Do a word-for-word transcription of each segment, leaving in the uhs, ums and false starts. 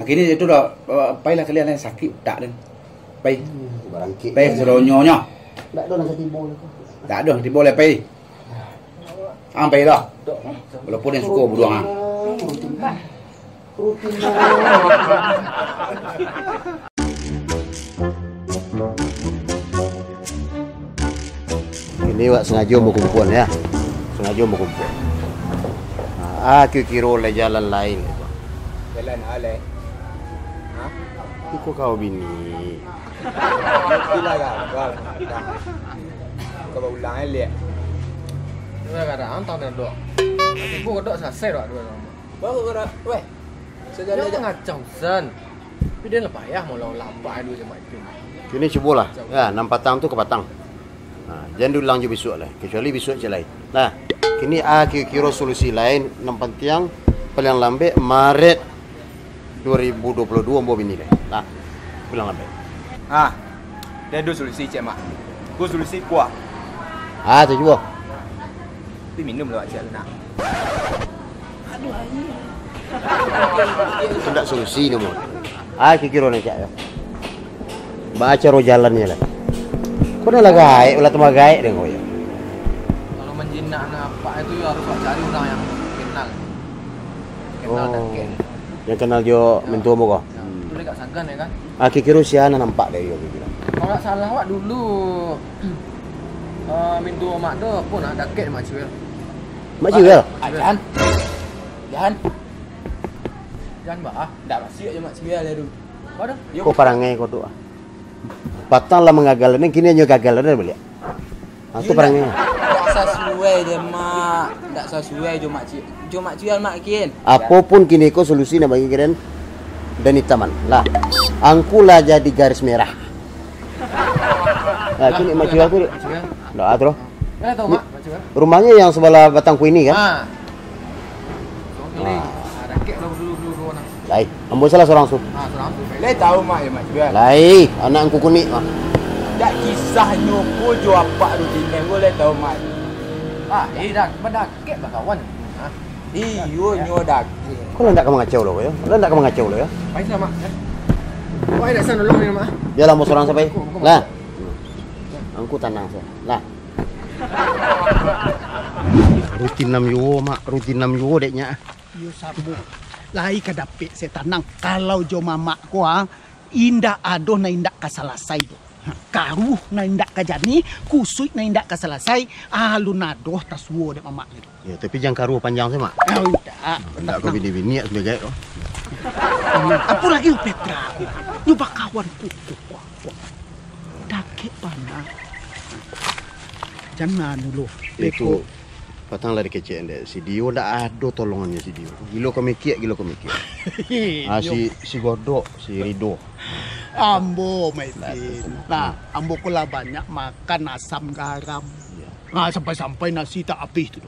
Kini itu dah, eh, pailah kalian yang sakik utak tu. Pai. Hmm, barangkik. Pai seronyo nyo. Ndak ado nan ka tibo lah. Ndak ado tibo lah, pai. Ang pai lah. Walaupun yang suko buruang, ah. Rutin. Rutin. Kini wak sangajo bakumpua, ya. Sangajo bakumpua. Ah, kiro-kiro lai jalan lain. Jalan alai. Hah? Iko kau bini. Itulah gagal. Kau ulang elek. Itulah kadang antang dan dok. Tibo kedok salasai dok dua nama. Baru gerak, weh. Sagalo Jangan ngacau, San. Tapi dia lah payah mau lawan lampak dulu je, Mak Ipin. Kini cubolah. Ya, nan patang tu ka patang. Ha, jan diulang jo bisuak lah. Kecuali bisuak cek lain. Nah, kini ah kiro-kiro solusi lain nan pantiang paling lambek Maret dua ribu dua puluh dua ambo bini lai. Nah, paling lambek. Ah, dia ada solusi, Cek Mak. Aku solusi kuah. Ah, tu cubo. Tapi minum lah, Cek, nak. Aduh, air. Itu ndak solusi namo. Ah, kiro-kiro nak cak yo. Baa caro jalannyo lah. Kau dah lah gaek, ulah tambah gaek deh kau yo. Kalau manjinak apak itu yo harus cari urang yang kenal. Kenal Oh. dakek. Yang kenal jo Yo. mintuo ambo ko. Yo, tu dek Kak Sagan yo kan? Ah, kiro-kiro sia nan nampak dari yo kiro. Kalau ndak salah awak dulu, eh, mintuo Mak tu pun ah dakek Mak Ciwel. Mak Ciwel? Ah, jan. Jan. Jan baa? Ndak basiak jo Mak Ciwel tu. Baa tu? Yo. Ko parangai ko tu ah. Patang lah manggagal, nan kini nyo gagal dah baliak. Ah, tu Iyo, parangai. Ndak sasuai deh, Mak. Ndak sasuai jo Mak Ci-, jo Mak Ciwel, Mak Kin. Apo pun kini ko solusi nak bagi kalian dan itaman. Lah, angku lah jadi garis merah. Nah, kini Mak Ciwel tu. Mak Ciwel. Ndak, ah, tu loh. Kalian tahu, Mak? Mak Ciwel. Rumahnyo yang sabalah batang kuini kan? Ah. Sorang kali. Ah. Ah, dakek lah dulu, dulu, dulu, nah. Lai, ambo salah surang tu. Ah, surang tu. Lai tahu, Mak, yo, Mak Ciwel. Lai, anak angku kunik, ah. Dak kisahnyo ko jo apak tu, Cinem, ko lai tahu, Mak. Ah, eh, dah, badakek bakawan. Ah. Iyo, nyo dakek. Kau lah ndak ka mangacau lo, yo? Lah ndak ka mangacau lo, yo? Baiklah, Mak. Wah, dak sanolong ni, Mak. Biarlah ambo surang sampai. Lah. Angku tanang saja. Lah. Rutin nam juo, Mak. Rutin nam juo, deknyo. Iyo, sabo. Lai ka dapek se tanang. Kalau jo mamak ko, ah, indak ado nan indak ka salasai tu. Karuah nan indak ka jadi, kusuik nan indak ka salasai, alun ado tasuo dek mamak tu. Yo, tapi jan karuah panjang se, Mak. Ah, indak. Indak ko bini-bini, yo, sabagai ko. Apo lagi Petra ko? Nyo bakawan putuih. Dakek bana. Jan anu lo. Itu beko. Patang lah dikecek dek si Dio, ndak ado tolongannyo si Dio. Gilo komikiak, gilo komikiak. Ah, si, si Godok, si Rido. Ambo, Maitin. Nah, ambo ko lah banyak makan asam garam. Iyo. Ah, sampai-sampai nasi tak abih tu.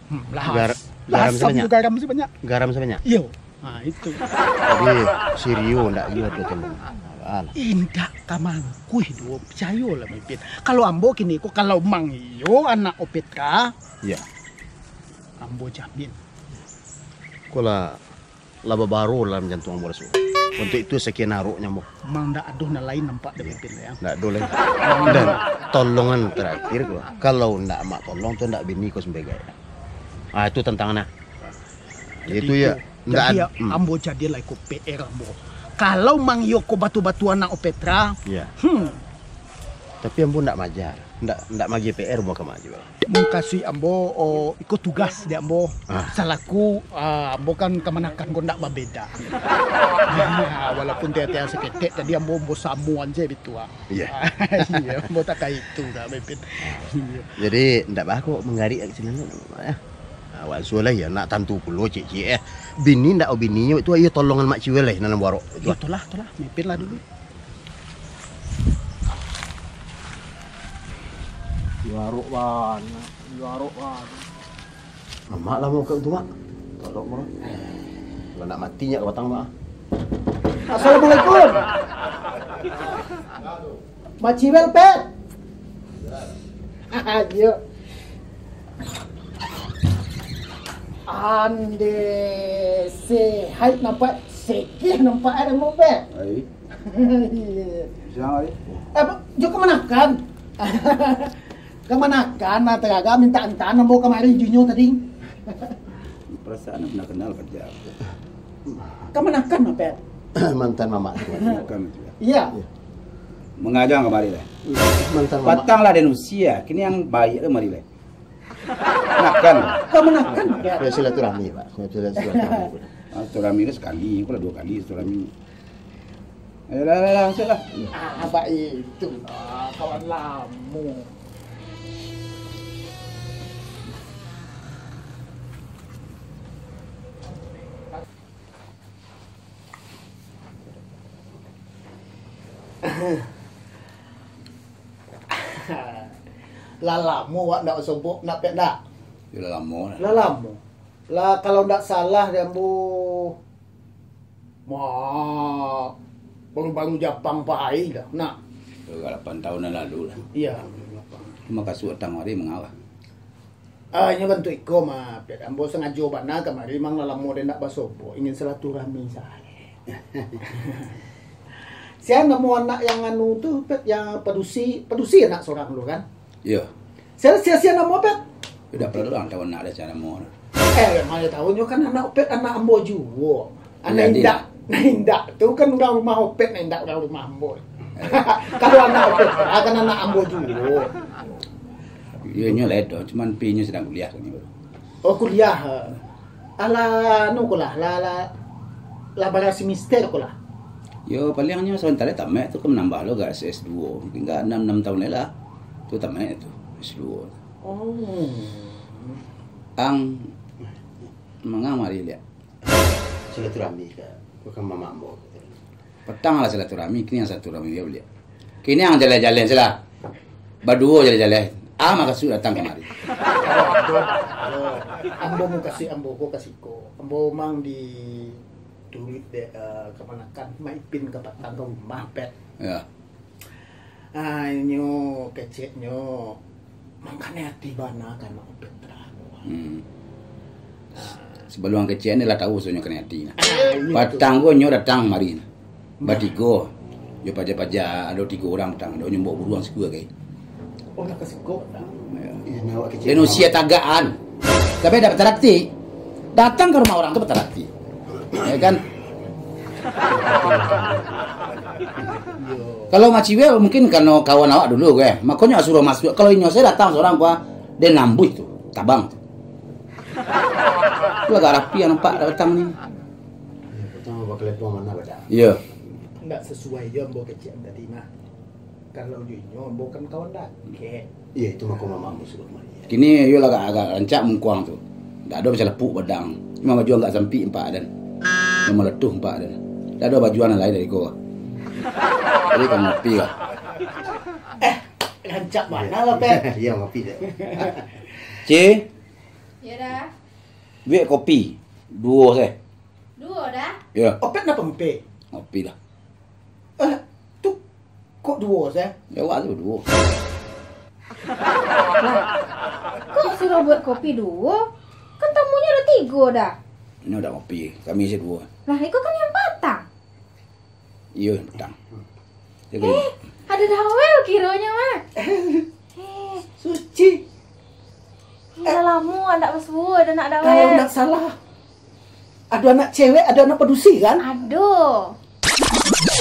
Hmm, lah. Gar-, garam asam sabanyak? Garam sabanyak. Garam sabanyak? Iyo. Ha, itu. Jadi, si Rio ndak iyo tu, teman. Alah. Indak ka mangkuih duo, picayolah, Mipin. Kalau ambo kini ko, kalau Mang Iyo anak Opetra, Iya. Ambo jamin. Ko lah, lah babaro dalam jantuang ambo raso. Untuk itu, sakian aroknyo ambo. Mang ndak ado nan lain nampak dek Mipin, ya? Ndak ado lain. Dan tolongan terakhir ko, kalau ndak amak tolong tu ndak bini ko sampai gaek. Ah, itu tantangan, ah. Itu ya. Jadi, ndak ad-, ya, hmm. Ambo jadilah iko P R ambo. Kalau Mang Iyo ko batua-batua anak Opetra, Iya. hmm. Tapi ambo ndak majar, ndak, ndak majar P R ambo ka majar. Mukasuik ambo, oh, iko tugas di ambo. Ah. Salaku, ah, ambo kan kamanakan ko ndak babeda. Ah, walaupun tiang-tiang saketek tadi ambo, ambo samuan je bitu, ah. Iya. Iya, ambo tak kaitu dah, Mipin. Iya. Jadi, ndak bah kok manggarik ka sinan, ah. Ah, wak suo lah, ya, nak tantu pulo, cik-cik, eh. Bini ndak, oh, bini, tu, ayo tolongan Mak Ciwel lah, nan buarok. Itu, Iyo, ah. Itulah, itulah. Mipin lah dulu. Buarok banyak, buarok banyak. Mamak lah mau ka tu, Mak. Tolong, Mak. Lah nak mati nyak ka batang, Mak. Assalamualaikum. Mak Ciwel, Pet. Ayo. Ande sehat nampak. Cekeh nampak ada moped. Ai. Siang ai. Eh, apa? Jo kamanakan? Kamanakan lah, tagak minta antaan ambo kamari jo inyo tadi. Perasaan pernah kenal kerja. Kamanakan moped? Mantan mamak. Bukan itu ya. Iya. Mangajang kamari lah. Mantan mamak. Patang lah den usia, kini yang baik tu mari lah. Makan. Kamanakan moped? Ya, silaturahmi, Pak. Ya, silaturahmi. Ah, silaturahmi ni sekali, aku lah dua kali silaturahmi. Ayolah, ayolah, masuklah. Ah, baik itu lah, kawan lamo. Lah lamo awak ndak basobok, ndak, Pet, ndak? Yo, lah lamo lah. Lah lamo. Lah, kalau ndak salah, di ambo, ma-, baru-baru Japang pai dah, nak. Yo, lapan tahun yang lalu lah. Iya, lapan. Cuma kasuik datang mari mangawah. Ah, inyo bantuak iko mah, Pet. Ambo sangajo bana kamari, mang lah lamo den ndak basobok, ingin silaturahmi sae. Sia namo anak yang anu tu, Pet, yang padusi, padusi anak sorang tu kan? Iyo. Sia, sia, sia namo, Pet? Udah perlu urang tahu anak dia sia namo. Eh, mano tahu nyo kan anak Pet, anak ambo juo. Anak indak, anak indak tu kan urang rumah Opet, anak indak urang rumah ambo. Kalau anak Opet, ah, kan anak ambo juo. Iyo, inyo lah itu, cuman pi inyo sadang kuliah kan. Oh, kuliah. Alah, anu ko lah, lah, lah, lah bara semester ko lah. Yo, paling inyo sabanta lai tamat tu kan manambah lo agak S duo. Tingga anam, anam tahun lai lah. Tu tamat tu, S duo. Oh. Ang, manga mari liak. Silaturahmi ka, ka mamak ambo. Patang lah silaturahmi, kini ang silaturahmi dia baliak. Kini ang jaleh-jaleh se lah. Baduo jaleh-jaleh. Ah, makasuik datang kamari. Ambo mukasuik ambo ko ka siko. Ambo mang dituruik dek, eh, kamanakan, Mak Ipin ka patang ka rumah, Pet. Ya. Ah, inyo keceknyo mangkanai ati bana ka anak Opet tu. Hmm. Ah. Sabalum kecek ni lah tahu sajo nyo kanai ati nah. Ah, iyo tu. Patang ko nyo datang mari nah. Nah. Batigo. Jo paja-paja, ado tigo urang patang, ado nyo bawa buruang sikua gai. Oh, lah ka siko. Ya. Iyo, nah, awak kecek. Dan usia tagakan. Tapi dak batarakti. Datang ka rumah urang tu batarakti. Ya kan? Kalau Maciwel mungkin karano kawan awak dulu, eh. Makonyo suruah masuak. Kalau inyo sae datang sorang, kua, den ambuih tu, tabang tu. Tu agak rapi yang nampak datang ni. Iyo, patang bakalebong anak badan. Iyo. Ndak sasuai jo ambo kecek tadi mah. Kalau jo inyo, ambo kan kawan dakek. Iyo, itu mako mamak ambo suruah mari. Kini iyo lah agak, agak rancak mungkuang tu. Ndak ado macam lepuk badang. Cuma baju agak sampik nampak den. Cuma maletuh nampak den. Ndak ado baju nan lain dari ko. Jadi ka ngopi lah. Eh, rancak bana lah, Pet. Iyo, ngopi dek. Ci. Iyo, Da. Buek kopi. Duo se. Duo, Da. Iyo. Opet napa ngopi? Ngopi lah. Eh, tu kok duo se? Ya, awak tu duo. Lah, kok suruah buek kopi duo? Kan tamunyo ado tigo, Da. Inyo dak ngopi, kami se duo. Lah, iko kan yang patang. Iyo, yang patang. Eh, ado Dawel kironyo mah. Eh. Suci. Lah lamo ndak basuo, ado anak Dawel. Kalau ndak salah, ado anak cewek, ado anak padusi, kan? Ado.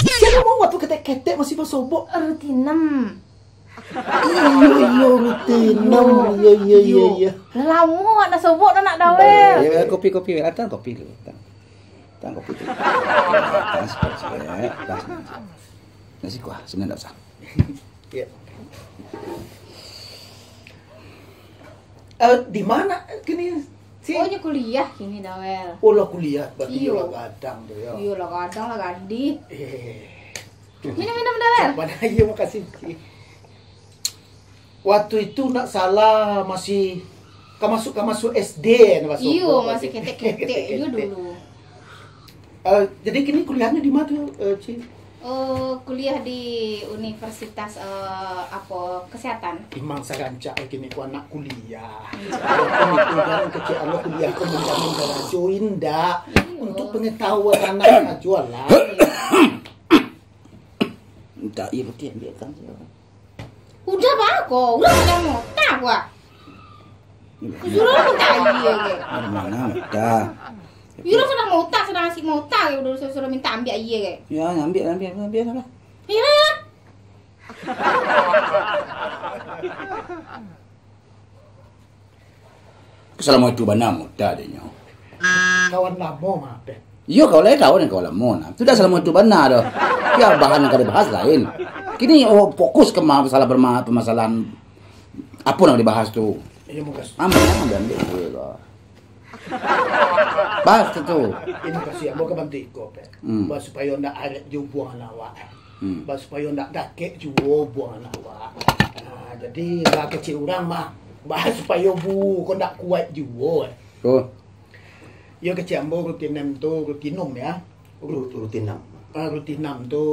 Sia namo waktu ketek-ketek masih basobok? Rutinem. Iyo, iyo, Rutinem. Iyo, iyo, iyo, iyo. Lah lamo ndak sobok, anak Dawel. Iyo, kopi, kopi, datang kopi dulu, datang. Datang kopi dulu. Datang, seperti, datang, seperti. Nasi kuah, sini ndak usah. Iyo. Eh, di ma kini, Ci? Oh, nyo kuliah kini, Dawel. Oh, lah kuliah, berarti iyo. Iyo lah gadang tu, yo. Iyo lah gadang lah, gadih. Eh. Minum, minum, Dawel. Mana? Iyo, makasih, Ci. Waktu itu ndak salah masih ka masuk, ka masuk S D, ndak masuk. Iyo, masih ketek-ketek, iyo dulu. Eh, jadi kini kuliahnyo di ma tu, eh, Ci? Oh, kuliah di universitas, eh, apa, kesehatan? Imang sarancak kini ko anak kuliah. Walaupun itu kan kecek Allah kuliah ko menjamin karajo, indak. Iyo. Untuk pengetahuan anak sajo lah. Mintak aia putiah ambiakkan sajo. Udah, Pak, ko. Udah, udah mota, Pak. Suruah mintak aia ke? Dari mana mota? Iyo, udah sudah mota, sudah asik mota ke, udah suruh, suruh minta ambiak aia ke? Ya, ambiak, ambiak, ambiak lah. Iyo lah. Salamo itu bana mota dek nyo. Kawan lamo mah, Pet. Iyo, kawan lai kawan, kawan lamo nah. Itu dah salamo itu bana doh. Tapi bahan nan ka dibahas lain. Kini, oh, fokus ka masalah perma-, permasalahan apo nan dibahas tu. Iyo, mukasuik. Aman, aman, ambiak dulu lah. Bahas tu. Iyo, mukasuik ambo ka bantu iko, Pet. Hmm. Bah, supayo ndak arek jo buang anak awak. Hmm. Bah, supayo ndak dakek juo buang anak awak. Nah, jadi, bah, kecek urang mah, bah, supayo bu ko ndak kuaik juo. Oh. Iyo, kecek ambo rutinum tu, rutinum ya. Ru-, rutinum. Ah, rutinum tu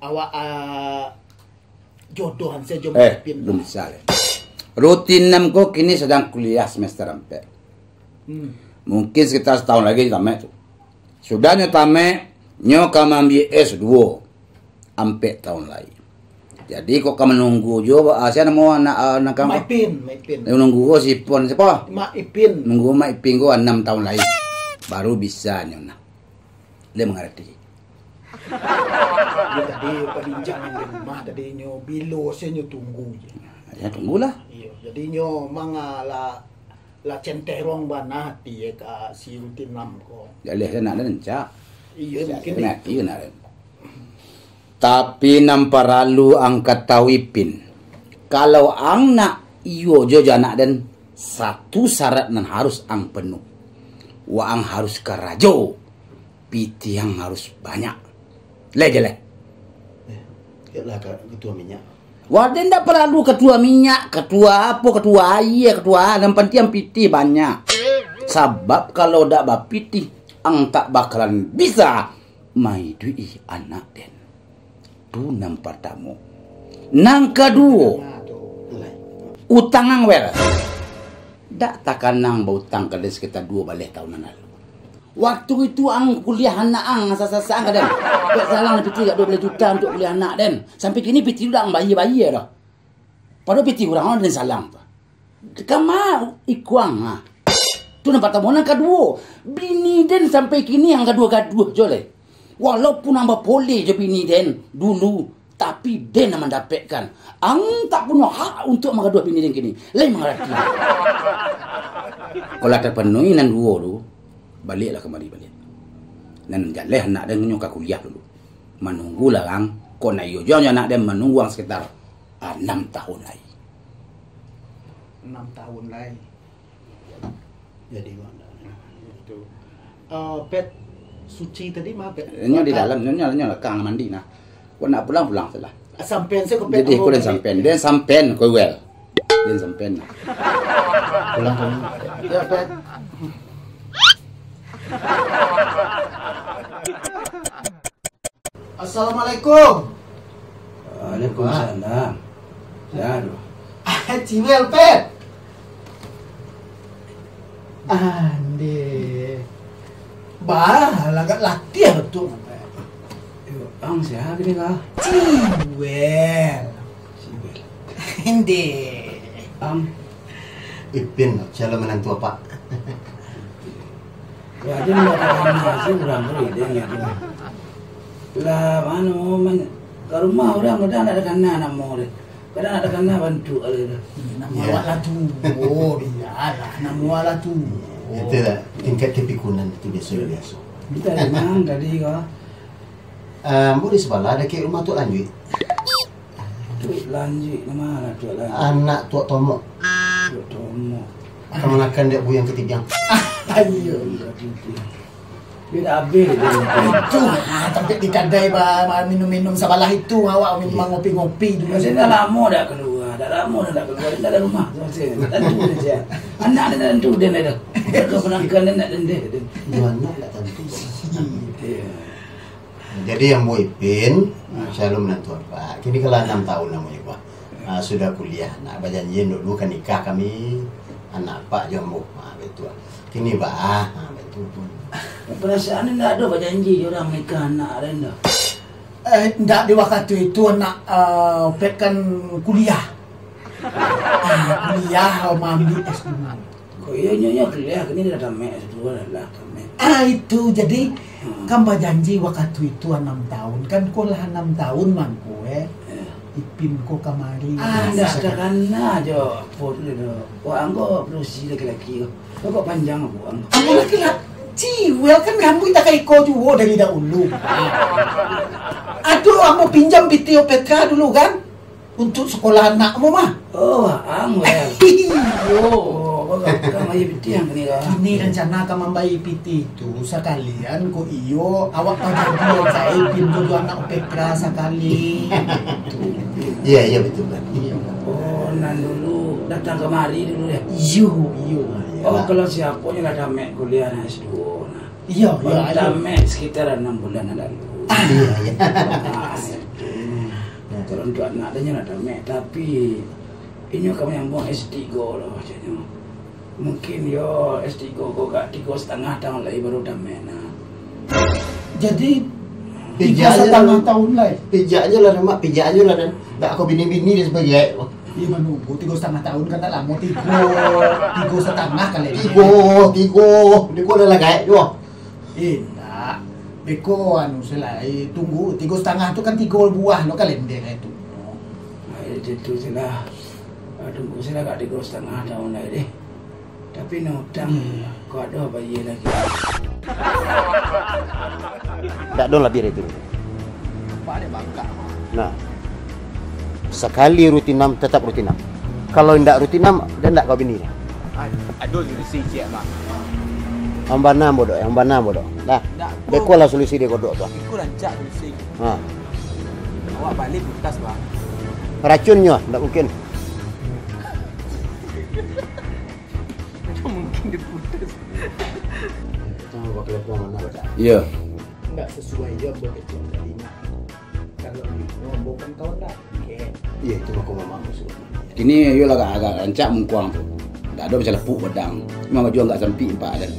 awak, ah, jodohan sajo. Eh, Pin. Belum bisa, ya. Rutinum ko kini sedang kuliah semester ampek. Hmm. Mungkin sekitar setahun lagi tamat tu. Sudah nyo tamat, nyo ka maambiak S duo, ampek tahun lai. Jadi, kok ka manunggu juo, ah, sia namo anak, ah, anak kang? Mak Ipin, Mak Ipin. Nunggu ko si Ipon, siapo? Mak Ipin. Nunggu Mak Ipin ko anam tahun lai. Baru bisa nyo nah. Lai mangarati. Yo, tadi pabincangan di rumah tadi nyo, bilo se nyo tunggu je. Ya, tunggulah. Iyo, jadi nyo mang, ah, lah lah centerong bana ati ye ka si Rutinam ko. Jaleh se nak den, Cak. Iyo, mungkin itu. Tapi nan paralu ang katahui, Pin, kalau ang nak iyo jo jo anak den, satu syarat nan harus ang penuh. Waang harus karajo. Pitih ang harus banyak. Lai jaleh. Eh, keklah ka-, ketua minyak. Wah, den ndak paralu ketua minyak, ketua apo, ketua aia, ketua a-, nan pantiang pitih banyak. Sabab kalau dak bapitih, ang tak bakalan bisa maiduik-i anak den. Tu nan partamo. Nan kaduo, utang ang, Wel. Dak takanang bautang ka den sekitar duo baleh taun nan lalu. Waktu itu ang kuliah anak ang, sasak-sasak ang ka den. Dek salang pitih agak duo baleh juta untuak kuliah anak den. Sampai kini pitih tu dak ang bayia-bayia doh. Padahal pitih urang den salang tu. Kama ikuang, ha. Tu nan partamo. Nan kaduo, bini den sampai kini ang gaduah-gaduah jo lai. Walaupun ang bapoleh jo bini den dulu, tapi den nan mandapekkan. Ang tak punyo hak untuak manggaduah bini den kini. Lai mangarati. Kalau lah tapanuahi nan duo tu, baliaklah kamari baliak. Nan jaleh anak den nyo ka kuliah dulu. Manunggulah ang, kok nak iyo juo nyo anak den manunggu ang sekitar anam tahun lai. Anam tahun lai. Jadi, Mak. Itu. Eh, Pet, Suci tadi mah, Pet? Nyo di dalam, nyo, nyo, nyo lah, kang mandi nah. Kok nak pulang, pulang sajolah. Sampean se ko, Pet. Jadi, ambo ko den balik. Sampean, den sampean, ko Wel. Den sampean nah. Pulang, pulang. Ya, Pet. Assalamualaikum. Waalaikumsalam. Aduh. Ah, Ciwel, Pet. Ande. Bah, lagak latiah tu, Pet. Yo, ang sia ni lah? Ciwel. Ciwel. Ande. Ang Ipin, calon menantu apak. Wah, den ndak takana se urang tu, den nyo tu. Lah, mano, man, ka rumah urang tu, dah ndak takana namo den. Kadang ndak takana bantuak tu. Namo awak lah tuo, bialah, namo awak lah tuo. Itulah, tingkat kepikunan tu biaso-biaso. Entah, mano tadi ko. Ah, ambo di sabalah, dakek rumah Tuak Lanjuik. Tuak Lanjuik, nan ma Tuak Lanjuik? Anak Tuak Tomok. Tuak Tomok. Kamanakan dek buyuang katidiang. Ayo. Duit abih. Itu, ah, tampek di kadai ba-, ba-, minum-minum sabalah itu, awak minum mangopi-ngopi dulu. Rasanya lamo dak kalua, dak lamo dah dak kalua, dah ada rumah tu masih. Tantu dia. Anak dia tantu dia ada. Kamanakan dia nak dendeh dia. Iyo, anak dak tantu. Iya. Jadi ambo Ipin, ah, calon minantu apak. Kini ka lah anam tahun namonyo, Pak. Ah, sudah kuliah, nak bajanji dulu ka nikah kami, anak apak jo ambo. Ah, baitu. Kini, Pak, ah, baitu. Parasaan indak ado bajanji jo urang nikah anak den tu. Eh, indak, di wakatu itu anak, eh, Opek kan kuliah. Ah, kuliah, maambiak S dua. Kok iyo nyo, nyo kuliah, kini lah tamek S dua lah, lah tamek. Ah, itu, jadi, hmm, kan bajanji wakatu itu anam tahun, kan ko lah anam tahun mangko, eh. Eh. Ipin ko kamari. Ah, ndak takana jo apo tu doh. Wak anggo padusi laki-laki ko. Kok panjang apo anggo? Ambo laki-laki, ciwel kan rambuik tak ka iko juo dari dahulu. Aduh, ambo pinjam pitih Opek dulu kan. Untuk sekolah anak ambo mah. Oh, ang, Wel. Iyo. Oh, kau kan, kan aia pitih ang kini lah. Kini rencana ka mambai pitih tu, sakalian kok iyo, awak pajadi sae pintu tu anak Opek sakali. Iya, iya, betul, Bang. Iya. Oh, nan dulu datang kamari dulu, ya? Iyo, iyo. Oh, iyalah. Kalau si Apok nyo lah tamek kuliah, nah, S dua, nah. Iyo, iyo, baru ayo. Tamek sekitar enam bulan yang lalu. Ah. Iya, iya. Ah, itu. Nah, kalau untuk anak dia nyo lah tamek, tapi inyo ka manyambuang S tiga lah, maksudnyo. Mungkin yo S tiga ko agak tigo satangah tahun lai baru tamek, nah. Jadi, tigo satangah tahun lai? Pijak je lah, Mak. Pijak je lah, Dan. Ndak ko bini-bini dia sebagai. Iyo, manunggu tigo satangah tahun kan ndak lamo, tigo, tigo satangah kali. Tigo, tigo. Tigo lah, gaek juo. Indak. Beko anu se lah, eh, tunggu, tigo satangah tu kan tigo buah lo kalender itu. Ah, itu, itu se lah. Ah, tunggu se lah agak tigo satangah tahun lai deh. Tapi nan utang, hmm, kok ado bayia lagi. Ndak ado labiah dari itu. Apak dek bangkak, Mak. Nah. Sakali rutinam, tetap rutinam. Kalau indak rutinam, dia indak kawin ni. Ado solusi ciek, Mak. Yang bana bodoh, yang bana bodoh. Nah, beko lah solusi dia godok tu. Iko rancak solusi. Ha. Awak baliak putas, Mak. Racunnyo, ndak mungkin. Mungkin dia putus. Iyo. Ndak sesuai jo ambo kecek tadi, Mak. Kalau di rumah, ambo kan kawan raket. Iyo, itu mako mama ambo suruah. Kini iyo lah agak, agak rancak mungkuang tu. Ndak ado bacalepuk badang. Cuma baju agak sampik nampak den.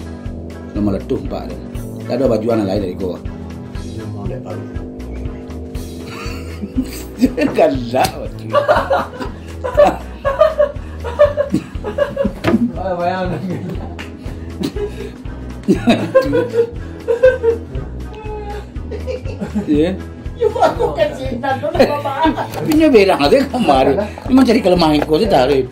Lah maletuh nampak den. Ndak ado baju nan lain dari ko. Iyo, mau lihat baru. Galak batul. Iyo. Yo, aku kan sinan tu, ndak apa-apa. Tapi nyo berang aja kamari. Memang cari kelemahan ko tu tarik.